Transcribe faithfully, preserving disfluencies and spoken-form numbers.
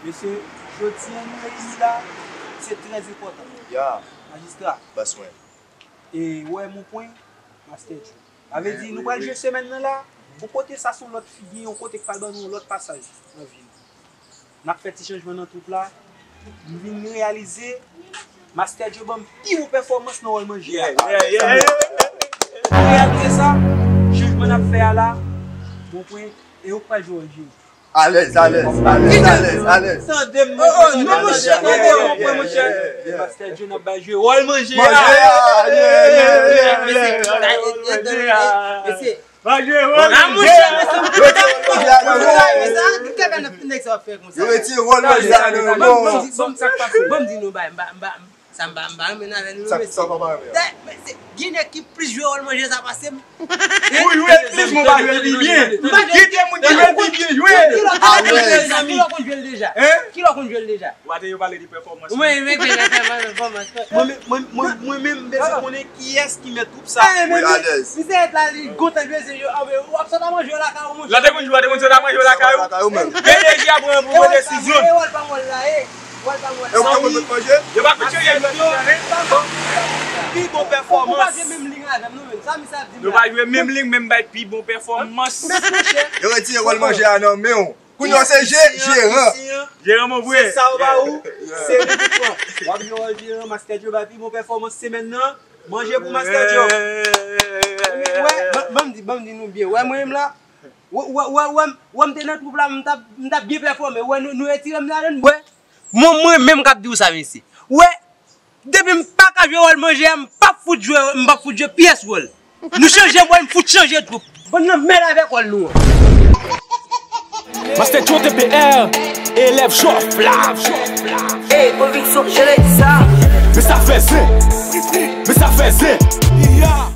Mesye, jodi a nou reyini la, se trè enpòtan. Ya. Majistra. Bas mwen. E wè mon pwen, Master Joe. Sa vle di nou pral jwe semèn nan la, yon kote sa se yon lòt figi, yon kote k pral ban nou yon lòt pasaj nan vi nou. N ap fè ti chanjman nan twoup la. M vin reyalize Master Joe ban m pi bon pèfòmans nan wòl manje a. Yeah, yeah, yeah. M reyalize sa, chanjman n ap fè a la, bon pwen, e ou k pral jwe wòl jere. Alèz, alèz, alèz, alèz, alèz. Tande m, oh, oh, non, monchè, tande m, monchè. Master Joe n ap bay jwe wòl manje a. Manje a, yeah, yeah, yeah, yeah. Mesye, mesye, mesye. Pa jwe wòl manje a. Yo retire wòl manje a nan men w. Ban m di, ban m di, ban m di nou bay, m ba, m ba, sa m ba, m ba renmen avè nou, mesye. Sa, sa w pa renmen a? Dè, mesye, gen nèg ki plis jwe wòl manje sa pase m. Ou jwe plis, men w pa jwe l pi byen. Gen de moun ki jwe l pi byen, jwe. Kilè w konn jwe l deja? Kilè w konn jwe l deja? Kilè w konn jwe l deja? Ou pa te yo pale de pèfòmans. Mwen, mwen, mwen, mwen, mwen, mwen, mwen menm, m bezwen konnen kiyès ki mèt twoup sa. Wi, alèz. Misye la, li gontan jwe, se yo, a, men w ap sot a manje lakay ou, monchè. Lè te konn jwe, te konn sot a manje lakay ou. Lakay ou menm. P D G a pran pou pran desizyon. E wòl pa wòl la, e. Wòl pa wòl la. E w pa konn manje? Yo pa konn cheri, yo pa konn cheri. Pi bon pèfòmans. Ou pa jwe menm lig avè m, non, menm. Sa misye ap di m la. Yo pa jwe menm lig, men m bay pi bon pèfòmans. Yo retire wòl manje a nan men w. Kounye a se je-, jeran. Jeran, mon frè. Se sa w ba ou, se li pou pran. W ap jwe wòl jeran, Master Joe bay pi bon pèfòmans semèn nan. Manje pou Master Joe. Wè, ban, ban m di, ban m di nou byen. Wè, mwen menm la, wè, wè, wè, wè, wè, m te nan twoup la, m t ap, m t ap byen pèfòme. Wè, nou, nou retire m ladann, wè. Mwen, mwen menm k ap di w sa, mesye. Wè, depi m pa ka jwe wòl manje a, m p ap fout jwe, m p ap fout jwe pyès wòl. Nou chanje wòl, m fout chanje twoup. Bon, nan mèd avèk wòl nou an. Master Joe T P R, elèv Jòf la. Ey, konviksyon, jere sa. Men sa fè zen. Men sa fè zen.